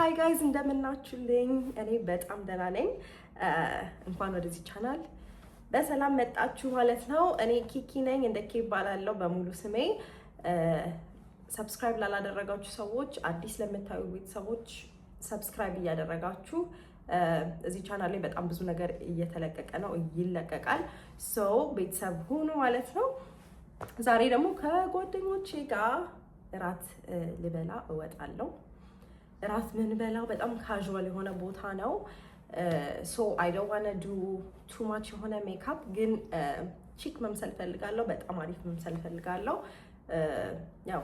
Hi guys እንደምናችሁልኝ? እኔ በጣም ደህና ነኝ። እንኳን ወደዚህ ቻናል በሰላም መጣችሁ ማለት ነው። እኔ ኪኪ ነኝ፣ እንደ ኬ እባላለሁ በሙሉ ስሜ። Subscribe ላላደረጋችሁ ሰዎች፣ አዲስ ለምታዩ ቤተሰቦች subscribe እያደረጋችሁ፣ እዚህ ቻናል ላይ በጣም ብዙ ነገር እየተለቀቀ ነው፣ ይለቀቃል። So ቤተሰብ ሁኑ ማለት ነው። ዛሬ ደግሞ ከጓደኞቼ ጋር እራት ልበላ እወጣለሁ። እራት ምንበላው በጣም casual የሆነ ቦታ ነው። So I don't wanna do too much የሆነ ሜካፕ፣ ግን chic መምሰል ፈልጋለሁ። በጣም አሪፍ መምሰል ፈልጋለሁ። ያው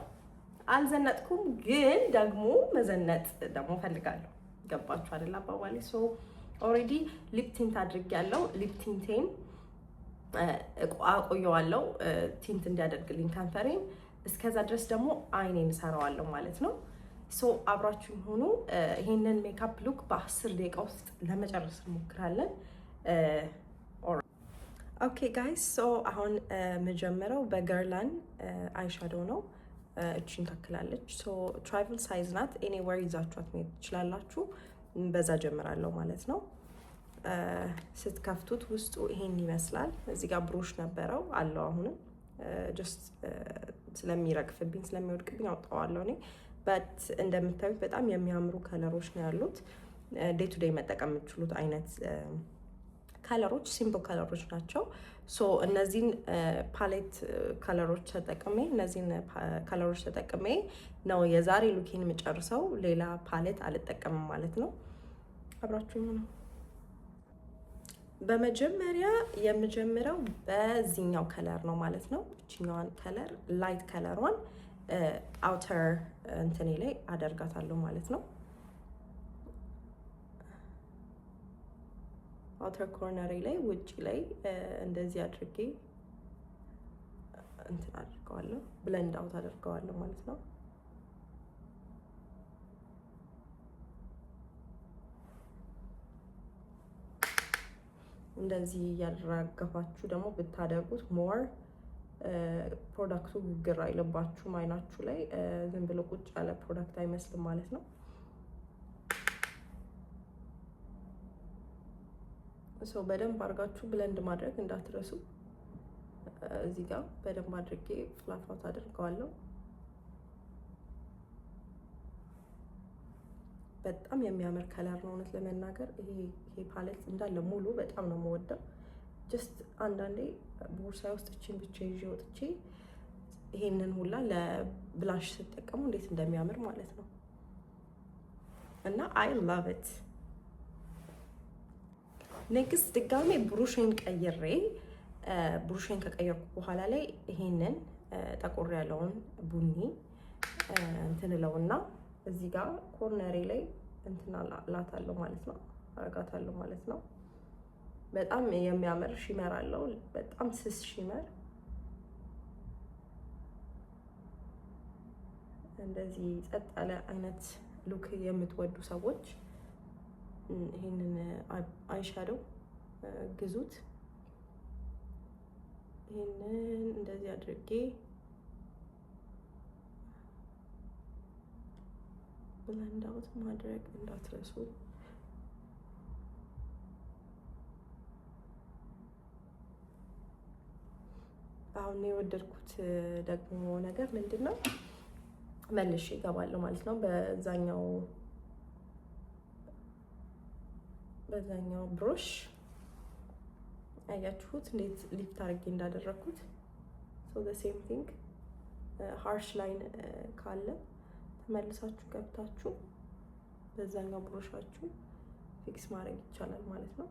አልዘነጥኩም፣ ግን ደግሞ መዘነጥ ደግሞ ፈልጋለሁ። ገባችሁ አይደል አባባሌ? So already lip tint አድርጌያለሁ። Lip tint ኤን አቆየዋለሁ tint እንዲያደርግልኝ ከንፈሬን። እስከዛ ድረስ ደግሞ አይኔን እሰራዋለሁ ማለት ነው። So አብራችሁኝ ሁኑ። ይሄንን makeup look በ10 ደቂቃ ውስጥ ለመጨረስ እንሞክራለን። Okay guys, so አሁን የምጀምረው በ Guerlain eyeshadow ነው። እችን ታክላለች። So travel size ናት። Anywhere ይዛችኋት መሄድ ትችላላችሁ። በዛ ጀምራለሁ ማለት ነው። ስትከፍቱት ውስጡ ይሄን ይመስላል። እዚህ ጋር ብሩሽ ነበረው አለው። አሁንም just ስለሚረግፍብኝ ስለሚወድቅብኝ አውጣዋለሁ እኔ፣ but እንደምታዩት በጣም የሚያምሩ color ኦች ነው ያሉት። Day to day መጠቀም የምትችሉት አይነት color ኦች፣ simple color ኦች ናቸው። So እነዚህን palette color ኦች ተጠቅሜ፣ እነዚህን color ኦች ተጠቅሜ ነው የዛሬ look ኤን የምጨርሰው። ሌላ palette አልጠቀምም ማለት ነው። አብራችሁኝ ሁኑ። በመጀመሪያ የምጀምረው በዚህኛው color ነው ማለት ነው። እችኛዋን color፣ light color ሯን outer እንትኔ ላይ አደርጋታለሁ ማለት ነው። Outer corner ኤ ላይ፣ ውጭ ላይ እንደዚህ አድርጌ እንትን አድርገዋለሁ፣ blend out አድርገዋለሁ ማለት ነው። እንደዚህ እያራገፋችሁ ደግሞ ብታደርጉት more product ኡ ግግር አይልባችሁም፣ አይናችሁ ላይ ዝም ብሎ ቁጭ ያለ product አይመስልም ማለት ነው። So በደንብ አድርጋችሁ blend ማድረግ እንዳትረሱ። እዚህ ጋር በደንብ አድርጌ fluff out አድርገዋለሁ። በጣም የሚያምር color ነው። እውነት ለመናገር ይሄ palette እንዳለ ሙሉ በጣም ነው የምወደው። Just አንዳንዴ ቦርሳዬ ውስጥ እችን ብቻ ይዤ ወጥቼ ይሄንን ሁላ ለ blush ስጠቀሙ እንዴት እንደሚያምር ማለት ነው። እና I love it። Next ድጋሜ ብሩሽን ቀይሬ፣ ብሩሽን ከቀየርኩ በኋላ ላይ ይሄንን ጠቆር ያለውን ቡኒ እንትን እለውና እዚህ ጋር corner ኤ ላይ እንትን ላታለሁ ማለት ነው፣ አረጋታለሁ ማለት ነው። በጣም የሚያምር shimmer አለው። በጣም ስስ shimmer። እንደዚህ ጸጥ ያለ አይነት look የምትወዱ ሰዎች ይሄንን eyeshadow ግዙት። ይሄንን እንደዚህ አድርጌ blend out ማድረግ እንዳትረሱ። አሁን የወደድኩት ደግሞ ነገር ምንድን ነው? መልሼ እገባለሁ ማለት ነው በዛኛው brush። አያችሁት እንዴት ሊፍት አድርጌ እንዳደረግኩት? So same thing፣ harsh line ካለ ተመልሳችሁ ገብታችሁ በዛኛው brush ኣችሁ fix ማድረግ ይቻላል ማለት ነው።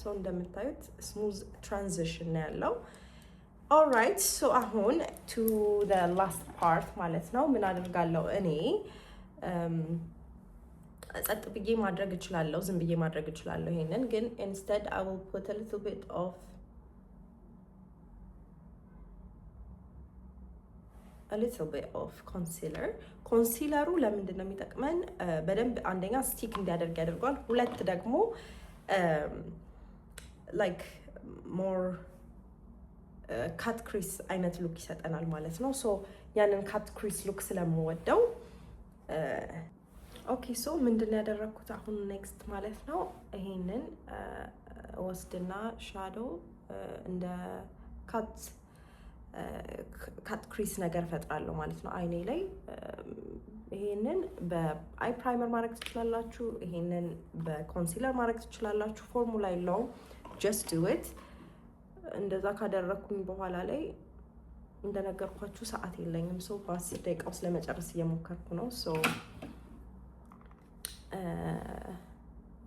So እንደምታዩት smooth transition ነው ያለው። Alright, so አሁን to last part ማለት ነው። ምን አደርጋለሁ እኔ? ጸጥ ብዬ ማድረግ እችላለሁ፣ ዝም ብዬ ማድረግ እችላለሁ። ይሄንን ግን instead I will put a little bit of concealer። Concealer ኡ ለምንድን ነው የሚጠቅመን? በደንብ አንደኛ stick እንዲያደርግ ያደርገዋል። ሁለት ደግሞ like more cut crease አይነት look ይሰጠናል ማለት ነው። So ያንን cut crease look ስለምወደው Okay, so ምንድን ያደረግኩት አሁን next ማለት ነው፣ ይሄንን ወስድና shadow እንደ cut crease ነገር ፈጥራለሁ ማለት ነው አይኔ ላይ። ይሄንን በ eye primer ማድረግ ትችላላችሁ። ይሄንን በ concealer ማድረግ ትችላላችሁ። ፎርሙላ የለውም። Just do it። እንደዛ ካደረግኩኝ በኋላ ላይ እንደነገርኳችሁ ሰዓት የለኝም። So በ10 ደቂቃ ውስጥ ለመጨረስ እየሞከርኩ ነው። So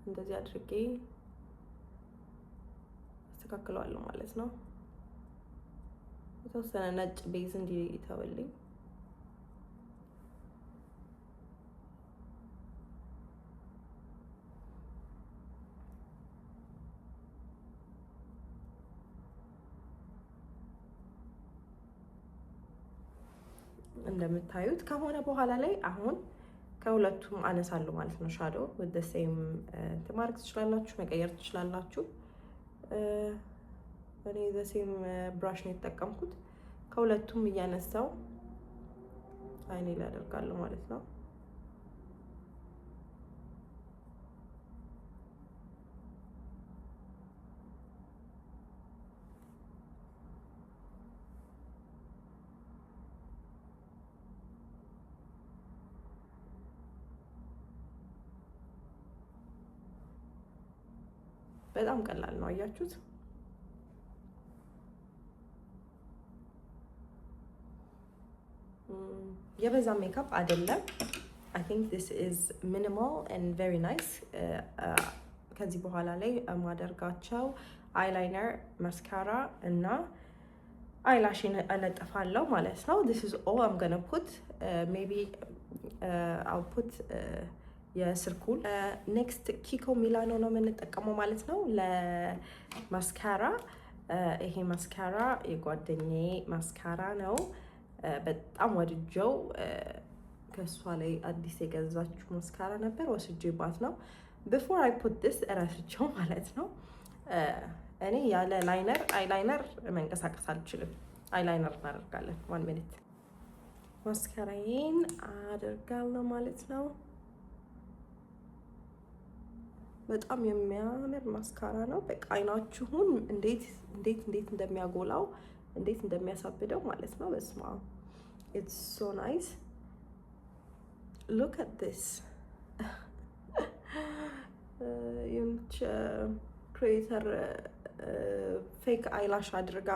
እንደዚህ አድርጌ አስተካክለዋለሁ ማለት ነው። የተወሰነ ነጭ base እንዲተውልኝ። እንደምታዩት ከሆነ በኋላ ላይ አሁን ከሁለቱም አነሳለሁ ማለት ነው። Shadow with the same ማድረግ ትችላላችሁ፣ መቀየር ትችላላችሁ። እኔ the same brush ነው የተጠቀምኩት። ከሁለቱም እያነሳው አይኔ ላይ አደርጋለሁ ማለት ነው። በጣም ቀላል ነው። አያችሁት? የበዛ ሜካፕ አይደለም። I think this is minimal and very nice። ከዚህ በኋላ ላይ የማደርጋቸው eyeliner፣ mascara እና eyelash ን እለጥፋለሁ ማለት ነው። This is all I'm gonna put. Maybe I'll put የስርኩል። Next Kiko Milano ነው የምንጠቀመው ማለት ነው ለማስካራ። ይሄ ማስካራ የጓደኛዬ ማስካራ ነው። በጣም ወድጀው ከእሷ ላይ አዲስ የገዛችው ማስካራ ነበር፣ ወስጄባት ነው። Before I put this እረስቸው ማለት ነው። እኔ ያለ liner eyeliner መንቀሳቀስ አልችልም። Eyeliner እናደርጋለን። One minute፣ mascara ዬን አደርጋለሁ ማለት ነው። በጣም የሚያምር ማስካራ ነው። በቃ አይናችሁን እንዴት እንዴት እንዴት እንደሚያጎላው፣ እንዴት እንደሚያሳብደው ማለት ነው። በስማም፣ it's so nice. Look at this. የሆነች creator fake eyelash አድርጋ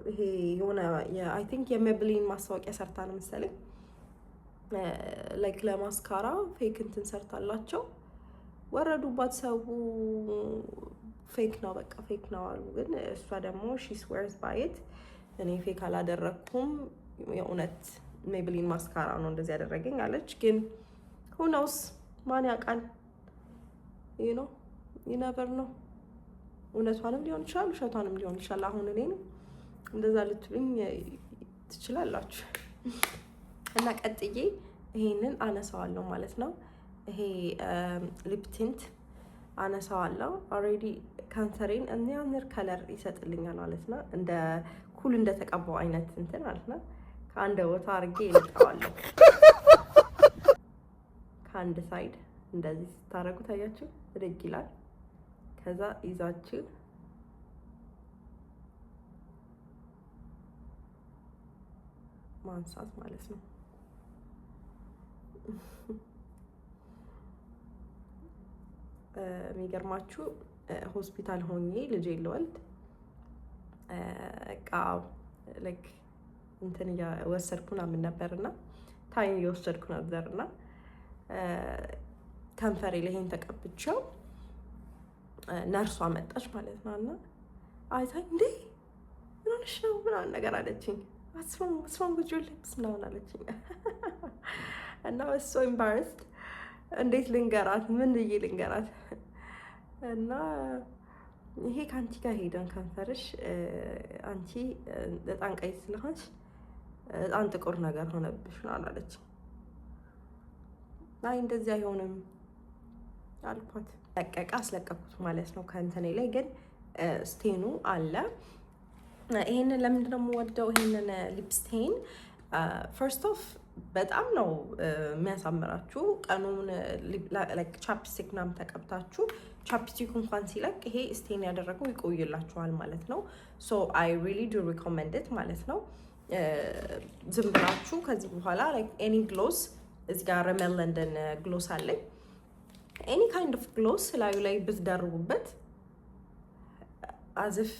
ይሄ የሆነ I think የ Maybelline ማስታወቂያ ሰርታ ነው መሰለኝ፣ like ለ mascara fake እንትን ሰርታላቸው ወረዱባት። ሰው fake ነው፣ በቃ fake ነው አሉ። ግን እሷ ደግሞ she swears by it፣ እኔ fake አላደረግኩም፣ የእውነት Maybelline mascara ነው እንደዚህ ያደረገኝ አለች። ግን who knows፣ ማን ያውቃል? You never know። እውነቷንም ሊሆን ይችላል፣ ውሸቷንም ሊሆን ይችላል። አሁን እኔን እንደዛ ልትሉኝ ትችላላችሁ። እና ቀጥዬ ይሄንን አነሳዋለሁ ማለት ነው። ይሄ lip tint አነሳዋለሁ። Already ከንፈሬን የሚያምር color ይሰጥልኛል ማለት ነው። እንደ ኩል እንደተቀባው አይነት እንትን ማለት ነው። ከአንድ ቦታ አድርጌ ይልጠዋለሁ። ከአንድ side እንደዚህ ስታደርጉ ታያችሁ፣ ብድግ ይላል። ከዛ ይዛችሁ ማንሳት ማለት ነው። የሚገርማችሁ ሆስፒታል ሆኜ ልጄ ልወልድ እቃ like እንትን እየወሰድኩ ምናምን ነበር እና time እየወሰድኩ ነበር እና ከንፈሬ ላይ ይሄን ተቀብቼው ነርሷ መጣች ማለት ነው እና አይታኝ እንዴ ምን ሆነሽ ነው ምናምን ነገር አለችኝ። "What's wrong with your lips?" ምናምን አለችኝ እና so embarrassed፣ እንዴት ልንገራት? ምን ብዬ ልንገራት? እና ይሄ ከአንቺ ጋር ሄደን ከንፈርሽ አንቺ በጣም ቀይ ስለሆንሽ በጣም ጥቁር ነገር ሆነብሽ ምናምን አለች። አይ እንደዚህ አይሆንም አልኳት። ለቀቀ፣ አስለቀኩት ማለት ነው ከእንትኔ ላይ፣ ግን stain ኑ አለ። ይሄንን ለምንድን ነው የምወደው? ይሄንን lip stain first off በጣም ነው የሚያሳምራችሁ። ቀኑን chapstick ምናምን ተቀብታችሁ chapstick እንኳን ሲለቅ ይሄ stain ያደረገው ይቆይላችኋል ማለት ነው። So I really do recommend it ማለት ነው። ዝም ብላችሁ ከዚህ በኋላ any gloss፣ እዚህ ጋር Rimmel London gloss አለኝ። Any kind of gloss ላዩ ላይ ብትደርቡበት as if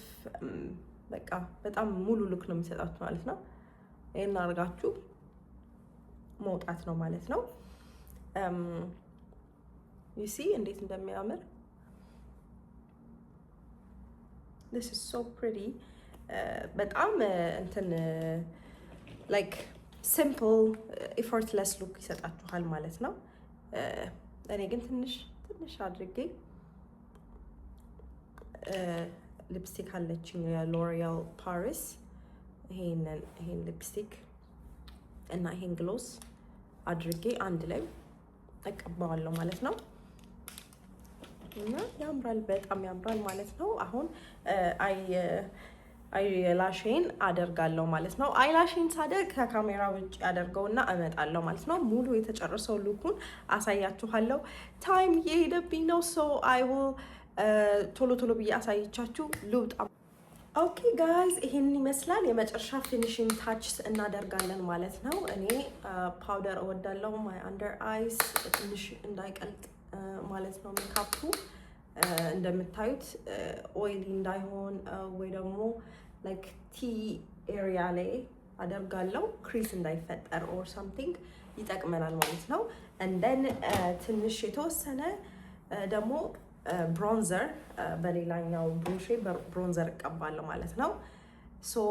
በቃ በጣም ሙሉ look ነው የሚሰጣችሁ ማለት ነው። ይህን አድርጋችሁ መውጣት ነው ማለት ነው። You see እንዴት እንደሚያምር? This is so pretty። በጣም እንትን like simple, effortless look ይሰጣችኋል ማለት ነው። እኔ ግን ትንሽ ትንሽ አድርጌ ሊፕስቲክ አለችኝ የ L'Oréal Paris፣ ይሄን ሊፕስቲክ እና ይሄን gloss አድርጌ አንድ ላይ እቀባዋለሁ ማለት ነው። እና ያምራል፣ በጣም ያምራል ማለት ነው። አሁን eyelash ኤን አደርጋለሁ ማለት ነው። Eyelash ኤን ሳደርግ ከካሜራ ውጭ አደርገውና እመጣለሁ ማለት ነው። ሙሉ የተጨረሰው look ኡን አሳያችኋለሁ። Time እየሄደብኝ ነው። So I will ቶሎ ቶሎ ብዬ አሳይቻችሁ ልውጣ። Okay guys፣ ይሄንን ይመስላል። የመጨረሻ finishing touch እናደርጋለን ማለት ነው። እኔ powder እወዳለሁ። My under eyes ትንሽ እንዳይቀልጥ ማለት ነው። ሜካፑ እንደምታዩት oily እንዳይሆን ወይ ደግሞ like T area ላይ አደርጋለሁ፣ crease እንዳይፈጠር or something ይጠቅመናል ማለት ነው። And then ትንሽ የተወሰነ ደግሞ bronzer በሌላኛው brush ኤ bronzer እቀባለሁ ማለት ነው። So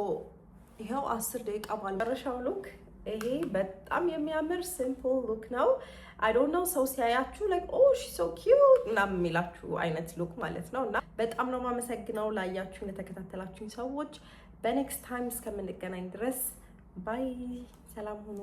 ይኸው 10 ደቂቃ ባልመጨረሻው look ይሄ በጣም የሚያምር simple look ነው። I don't know፣ ሰው ሲያያችሁ like "Oh, she's so cute" ምናምን የሚላችሁ አይነት look ማለት ነው። እና በጣም ነው የማመሰግነው ላያችሁኝ፣ ለተከታተላችሁኝ ሰዎች። በ next time እስከምንገናኝ ድረስ bye፣ ሰላም ሁኑ።